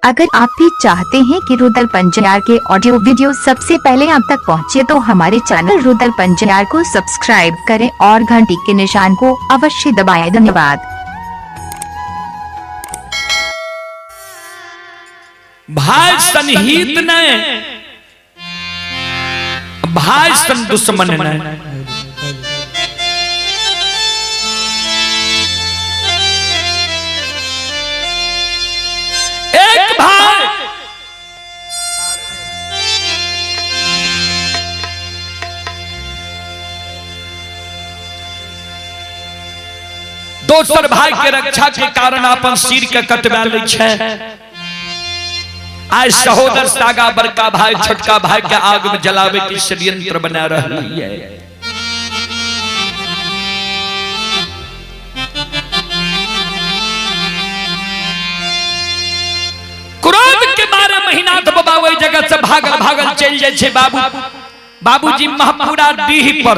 अगर आप भी चाहते हैं कि रुदल पंजार के ऑडियो वीडियो सबसे पहले आप तक पहुंचे तो हमारे चैनल रुदल पंजार को सब्सक्राइब करें और घंटी के निशान को अवश्य दबाएं। धन्यवाद। भाई सनहित ने, भाई सन दुश्मन ने। एक भाई दोसर भाई के रक्षा के कारण अपन सिर के कटवा लै छै। आज सहोदर सागा बड़का भाई छोटका भाई के आग में जलावे के षड्यंत्र बना रही है। क्रोध के मारे महिनाथ बाबा वही जगह से भागल भागल चल जाए छे। बाबू बाबूजी महपुरा डीह पर,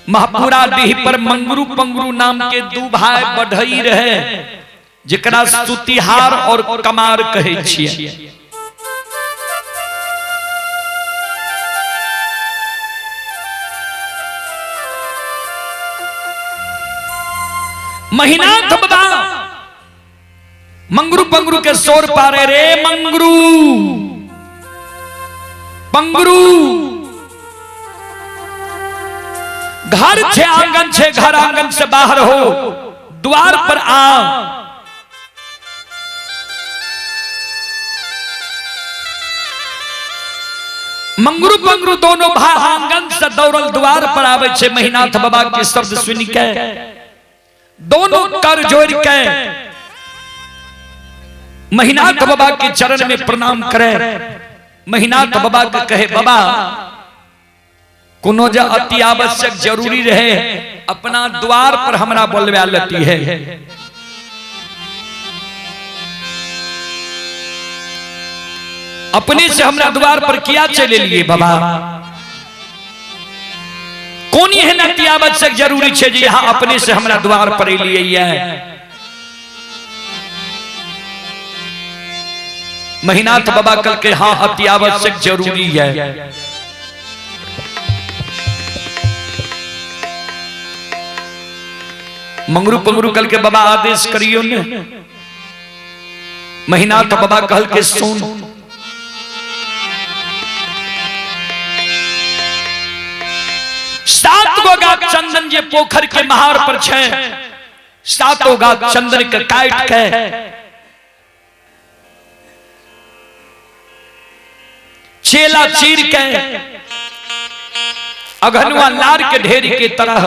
महपुरा डीह पर मंगरू पंगरू नाम के दू भाई बढ़ई रहे, जकरा सुतिहार और कमार कहे छिए। महिनाथ बाबा मंगरू पंगरू के शोर पारे रे, मंगरू पंगरू घर छे आंगन छे, घर आंगन से बाहर हो द्वार पर आ। मंगरू पंगरू दोनों भाई आंगन से दौड़ल द्वार पर आवे छे। महिनाथ बाबा के शब्द सुन के दोनों कर जोड़ के महिनाथ बाबा के चरण में प्रणाम करे। महिनाथ बाबा के कहे, बाबा कोनो जे अति आवश्यक जरूरी रहे अपना द्वार पर हमरा बोलवा लेती है। अपने से हमरा द्वार पर किया चले लिए बाबा? कोनी है अति आवश्यक जरूरी छे जे यहाँ अपने से हमरा द्वार पर लिए है। महिनाथ बाबा कल के हाँ अति आवश्यक जरूरी है। मंगरू पंगरू कल के बाबा आदेश करियो ने। महिनाथ बाबा कहल के सुन, सात गो गाछ चंदन जे पोखर के महार पर छे, सातों गाछ चंदन के काट के चेला चीर के अघनुआ लार के ढेर के तरह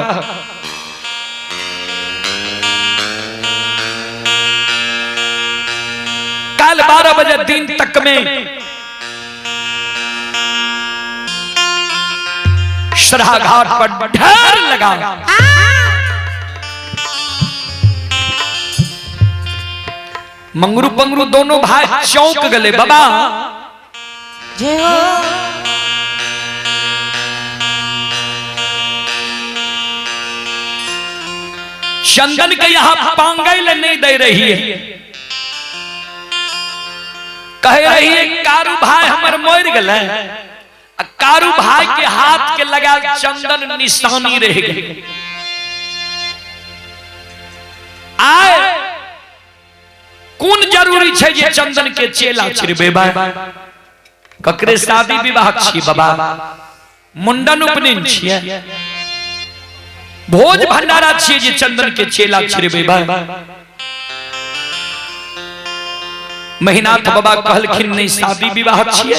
कल 12 बजे दिन तक में श्रद्धा घाट पर ढेर लगा। मंगरू पंगरू दोनों भाई चौंक गले, बाबा चंदन के यहां पांगई ले नहीं दे रही है। कह रही है कारू भाई हमर मर गए, कारू भाई के हाथ के लगा चंदन निशानी रह गई। आए कौन जरूरी छे जे चंदन के चेला छिड़बे? ककरे शादी विवाह छी बाबा, मुंडन उपनयन छिए, भोज भंडारा छिए जे चंदन के चेला छिड़बे? महिनाथ बाबा कहलखिन नहीं शादी विवाह छिए,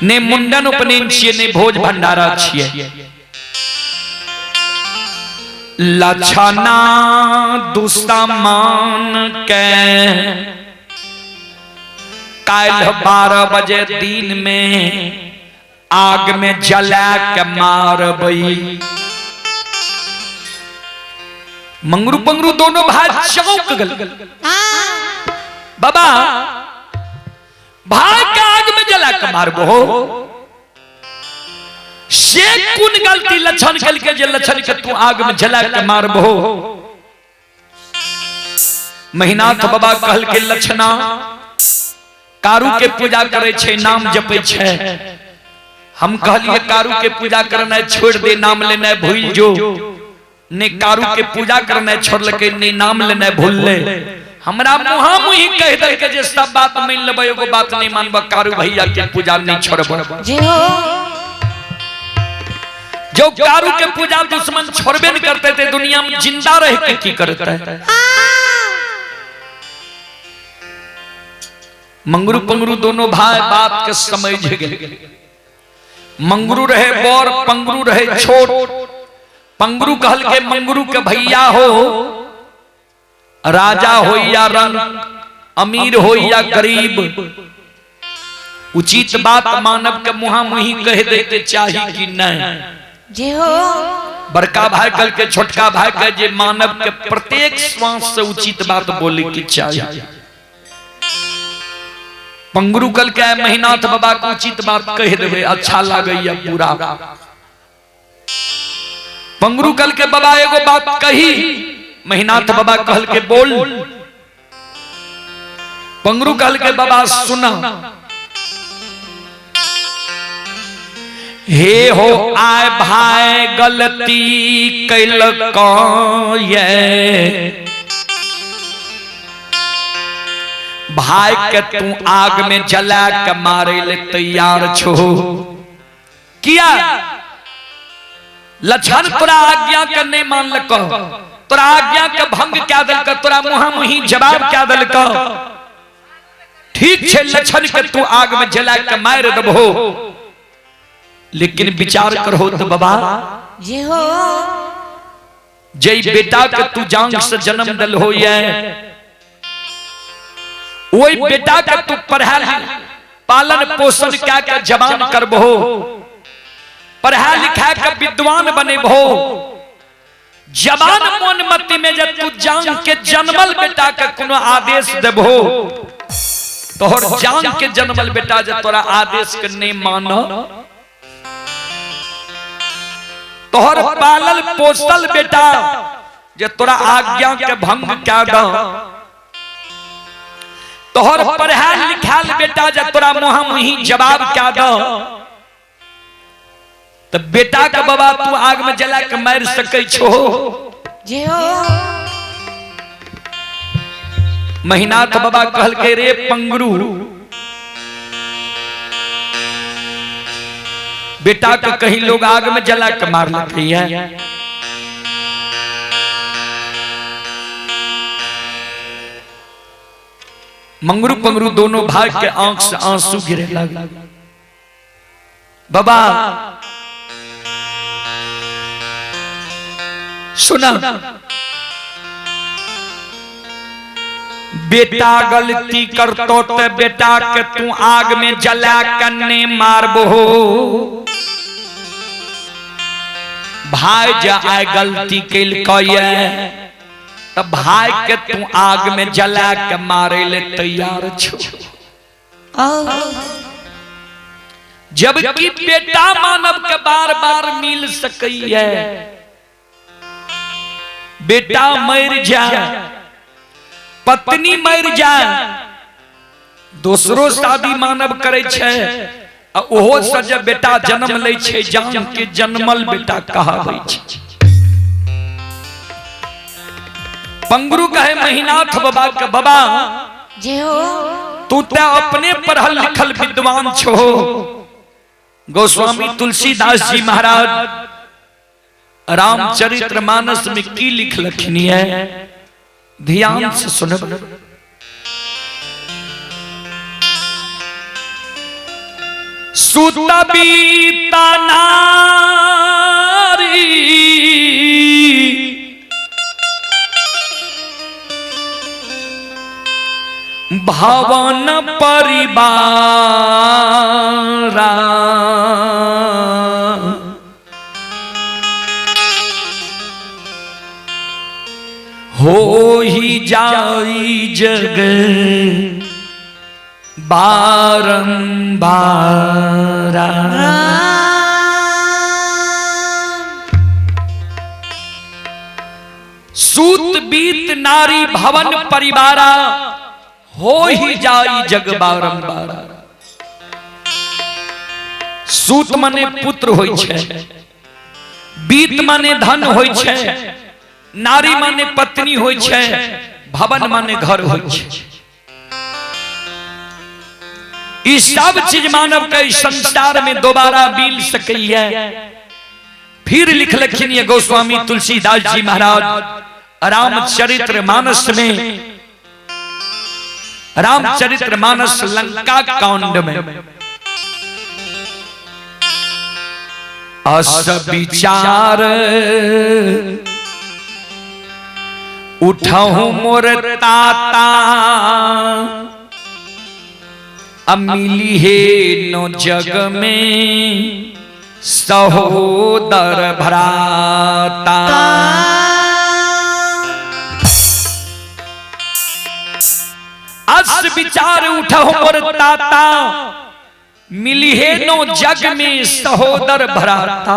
ने मुंडन उपनयन छिए, ने भोज भंडारा छिए। लछना दुश्मन के काल्ह 12 बजे दिन में आग में जला के मारबई। मंगरू पंगरू दोनों भाई चौंक गल, बाबा भाई के आग में जला के मारबो हो? से कुन गलती लछन कल के जे लछन के तू आग में जला के मारबो? महिनाथ बाबा कहल के लक्षणा कारू के पूजा करे छे, नाम जपे छे। हम कहलिए कारू के पूजा करना छोड़ दे, नाम लेना भूल जो। ने कारू के पूजा करना छोड़लके, ने नाम लेना भूल ले। हमरा मुहा मुही कह दलके जे सब बात मान लेबै, एगो बात नहीं मानब, कारू भैया के पूजा नहीं छोड़ब। जी हो। जो कारू के पूजा दुश्मन छोड़बे नहीं करते थे, दुनिया में जिंदा रह के की करते है? मंगरू पंगरू दोनों भाई बात के समझ गए। मंगरू रहे बड़, पंगरू रहे छोट। पंगरू कहल के मंगरू के भैया हो, राजा हो या रंग, अमीर हो या गरीब, उचित बात मानव के मुहा मुही कह दे के चाही कि नहीं। जी हो। बड़का भाई कल के छोटका भाई के जे मानव के प्रत्येक श्वास से उचित बात बोले के चाही। पंगरू कल के महिनाथ बाबा को उचित बात कह देवे, अच्छा लागैया पूरा। पंगरू कल के बाबा एगो बात कही, महिनाथ बाबा कहल के बोल। पंगरू कहल के बाबा सुना, हे हो आए भाई गलती कैलक ये, भाई के तू आग में जला के मारे ले तैयार छो। किया लक्षण तोरा आज्ञा के नहीं मानलक, तोरा आज्ञा के भंग क्या दलक, तोरा मुहा मुही जवाब क्या दलक। ठीक छे लक्षण के तू आग में जला के मार दबहो, लेकिन विचार करो तो बाबा जी हो, जय बेटा के तू जांग से जन्म दल हो ये, वही बेटा के तू पढ़ा पालन पोषण क्या के जवान करबहो, पढ़ा लिखा के विद्वान बनेबहो, जवान मन मति में जब तू जांग के जन्मल बेटा के कोनो आदेश देबहो, तोहर जांग के जन्मल बेटा जब तोरा आदेश के नहीं मानो, तोहर पालल पोसल बेटा जे तोरा आज्ञा के भंग क्या दो, तोहर पढ़ाल लिखाल बेटा जे तोरा मुहा मुही जवाब क्या दो, तो बेटा के बाबा तू आग में जला के मार सकै छो। जी हो। महिनाथ बाबा कहल के रे पंगरू, बेटा के कहीं लोग आग में जला के मार लगे है। मंगरू पंगरू दोनों भाई के आंख से आंसू गिरे लगे। बाबा सुना, बेटा गलती करतो ते बेटा के तू आग में जला कन्ने मारबो, भाई जा आए गलती केलकै त भाई के तू आग में जला के मारे ले तैयार छो। जबकि बेटा मानव के बार बार मिल सकै है, बेटा मर जाए, पत्नी मर जाए, दोसरो शादी मानव करे छे, आ ओहो से जब बेटा जन्म लै छे, जान के जन्मल बेटा कहाबै छे। पंगरू कहे महिनाथ बाबा के बाबा जी हो, तू ते अपने पढ़ल लिखल विद्वान छो। गोस्वामी तुलसीदास जी महाराज रामचरित्र मानस में की लिख लखनी है, ध्यान से सुनो। सुतबीता नारी भवन परिवारा, हो ही जाई जग बारंबारा। सूत बीत बीत नारी भवन परिवारा हो ही जाई जग बारंबारा। सूत मने पुत्र होई छै, बीत माने धन होई छै, नारी माने पत्नी होई छै, भवन माने घर होई छै। ई सब चीज मानव के संसार में दोबारा मिल सकैया। फिर लिखलखिन ये गोस्वामी तुलसीदास जी महाराज रामचरित्र मानस में, रामचरित्र मानस लंका कांड में, अस विचार उठहु मोर ताता, अमिली हे नो जग में सहोदर भ्राता। अस विचार उठहु मोर ताता, मिली हे नो जग में सहोदर भ्राता।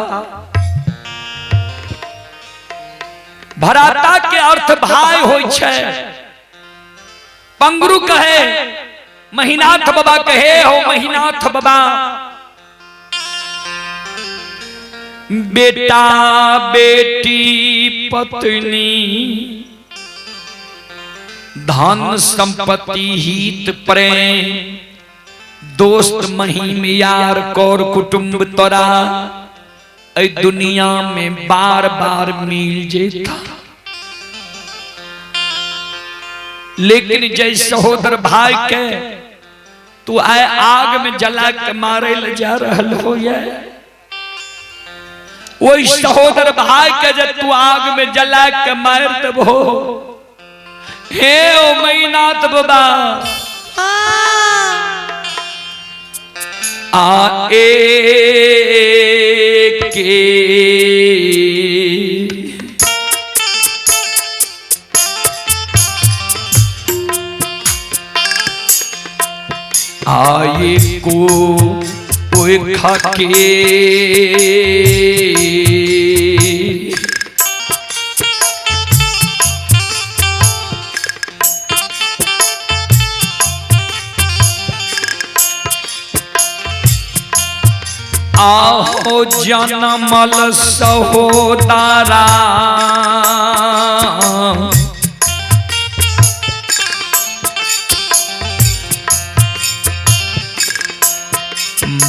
भ्राता के अर्थ भाई होई छै। पंगरू कहे महिनाथ बाबा कहे हो महिनाथ बाबा, बेटा बेटी पत्नी धन संपत्ति हित प्रेम दोस्त महिम यार कौर कुटुंब तोरा ऐ दुनिया में बार बार मिल जेता, लेकिन जय सहोदर भाई के तू आए आग में जला के मारे ले जा रहल हो, ये वही सहोदर भाई के जब तू आग में जला के मार देबो, हे ओ मैनाथ बाबा आ ए के आए को ओए खाके आहो जनमल सहोदरा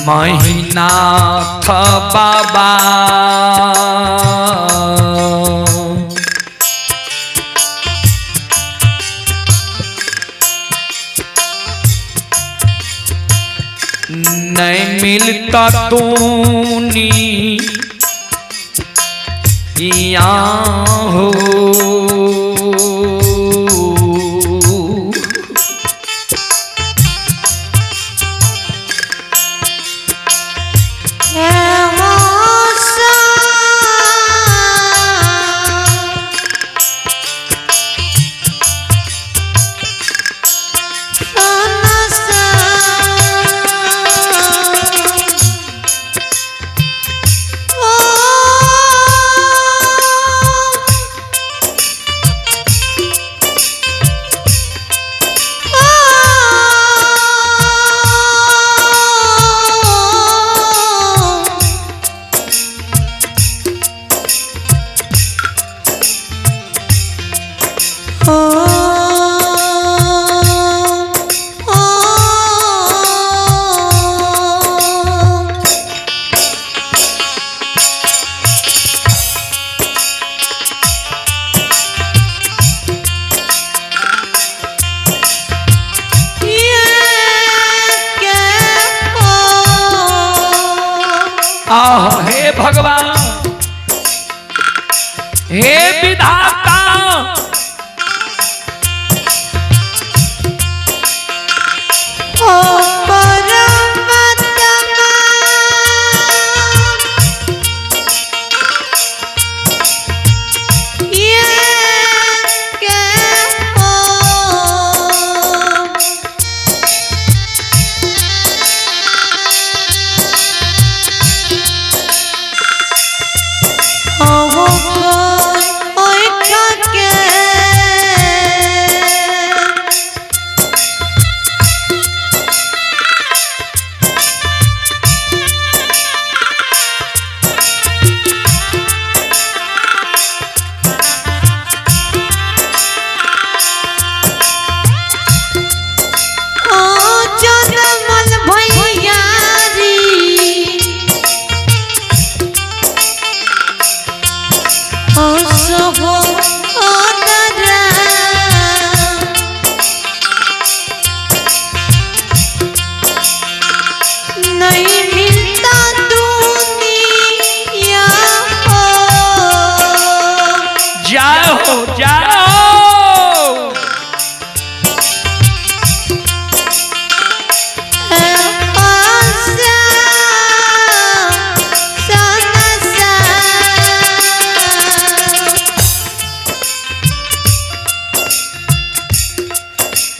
महिनाथ बाबा नहीं मिलता तूनी या हो, आह हे भगवान हे विधाता ओ परमात्मा ये के हो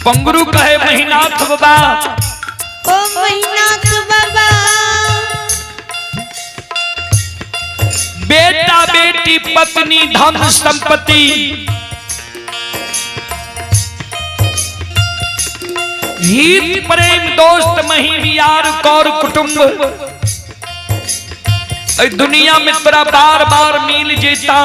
पंगरू कहे महिनाथ बाबा, ओ महिनाथ बाबा, बेटा बेटी पत्नी धन संपत्ति हित प्रेम दोस्त महिम यार कौर कुटुंब दुनिया में तोरा बार बार मिल जेता,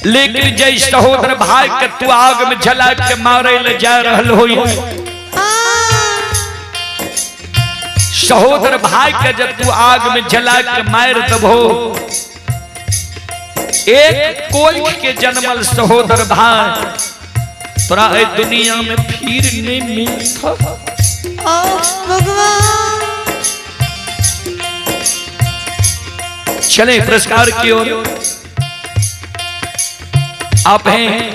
लेकिन जय सहोदर भाई के तू आग में जला के मारे ले जा रहल हो। सहोदर भाई के जब तू आग में जला के मार दबो, एक कोई के जन्मल सहोदर भाई तोरा ए दुनिया में फिर नहीं मिलता। ओ भगवान। चले पुरस्कार की ओर। आप हैं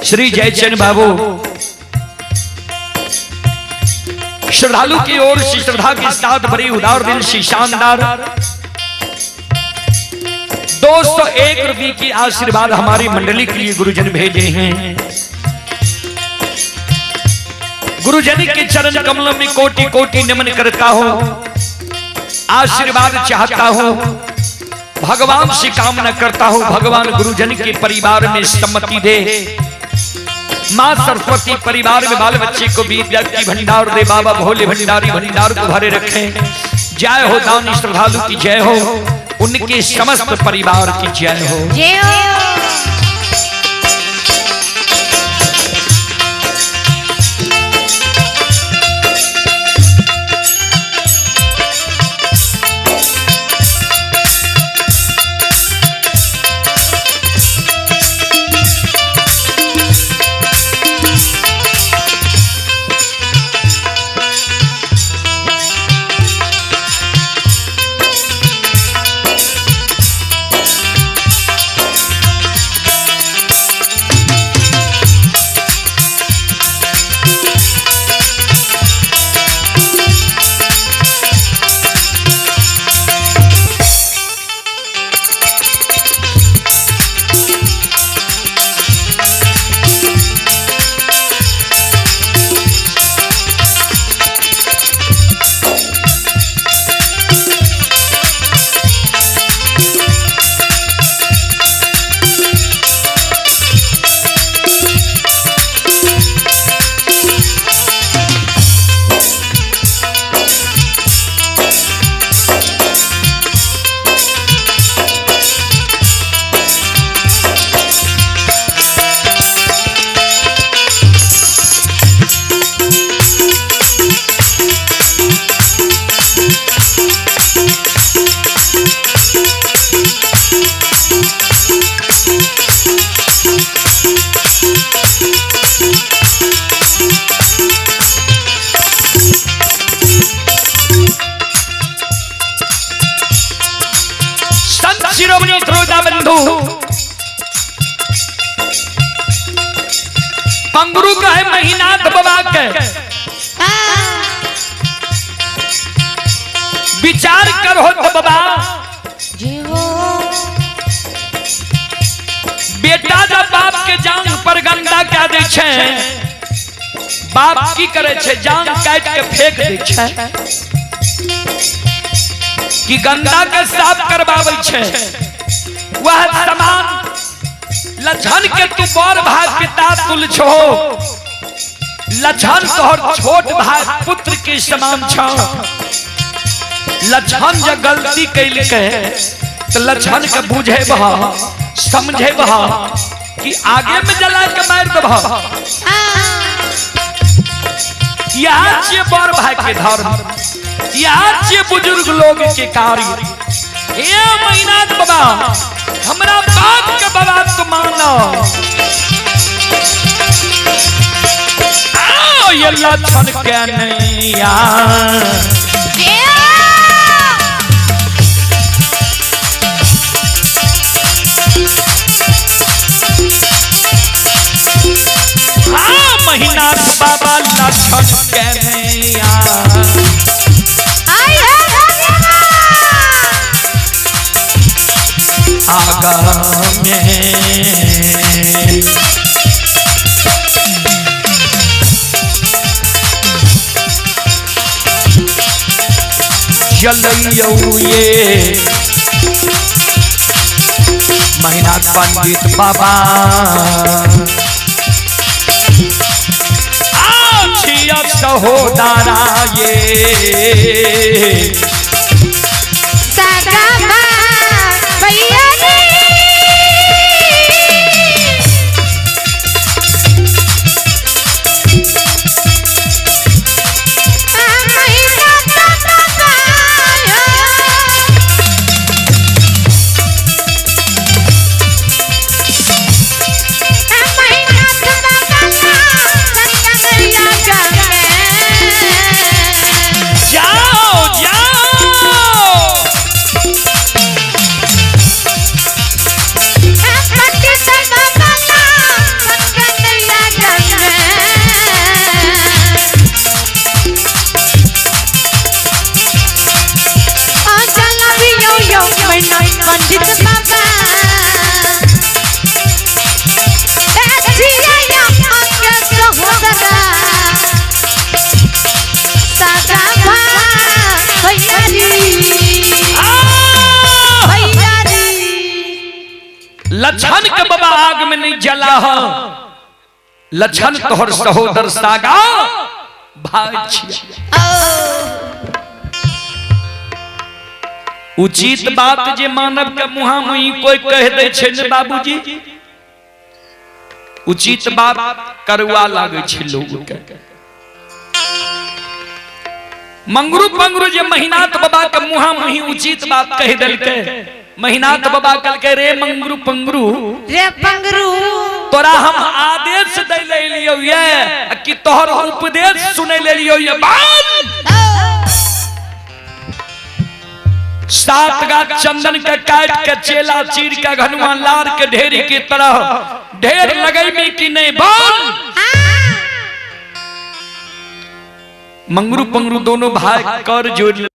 श्री जयचंद बाबू, श्रद्धालु की ओर से श्रद्धा के साथ भरी उदार दिल से शानदार 201 रुपये की आशीर्वाद हमारी मंडली के लिए गुरुजन भेजे हैं। गुरुजन के चरण कमलों में कोटि कोटि नमन करता हूं, आशीर्वाद चाहता हूं, भगवान से कामना करता हूं, भगवान गुरुजन के परिवार में सम्मति दे, मां सरस्वती परिवार में बाल बच्चे को विद्या की भंडार दे, बाबा भोले भंडारी भंडार को भरे रखें। जय हो दानी श्रद्धालु की जय हो, उनके समस्त परिवार की जय हो। जय हो। संत शिरोमणि त्रोदा बंधु पंगरू का है महीनाथ बाबा के विचार करो तो बाबा, बेटा जब बाप के जांग पर गंदा क्या दे छे, बाप की करे छे, जांग काट के फेंक दे छे कि गंदा के साफ करवावे छे। वह समान लछन के तू बड़ भाई पिता तुल छो, लछन तोहर छोट भाई पुत्र के समान छो। लछन जब गलती कैलकै तो लछन के बुझे बहा समझे बहा कि आगे में जला के मार दबह। यहाँ छियै बड़ भाई के धर्म, यहाँ छियै बुजुर्ग लोग के कार्य। ए महीनाथ बाबा हमरा बाप के बाबा तो मानो, आओ ये लछन के नैया। हाँ महीनाथ बाबा लछन के नैया। आगा में जलैयौ ये महिनाथ पंडित बाबा। आ छिया सहोदरा ये सगा भैया रे। जाओ जाओ। पंडित बाबा आ! लछन के बाबा आग में नहीं जला हो, लछन तोहर सहोदर सागा भाई छिया। उचित बात जे मानव के मुहा मुही कोई कह दे छै ने बाबूजी, उचित बात करुआ लागे छै लोग के। मंगरू पंगरू जे महिनाथ बाबा के मुहा मुही उचित बात कह देलकै, महिनाथ बाबा कहलकै रे मंगरू पंगरू, रे पंगरू तोरा हम आदेश दे ले लियौ ये कि तोहर उपदेश सुने ले लियौ ये। बाल सात गाछ चंदन के काट के चेला चीर के घनुआ लार के ढेरी की तरह ढेर लगई में कि नहीं बोल। मंगरू पंगरू दोनों भाई कर जोड़।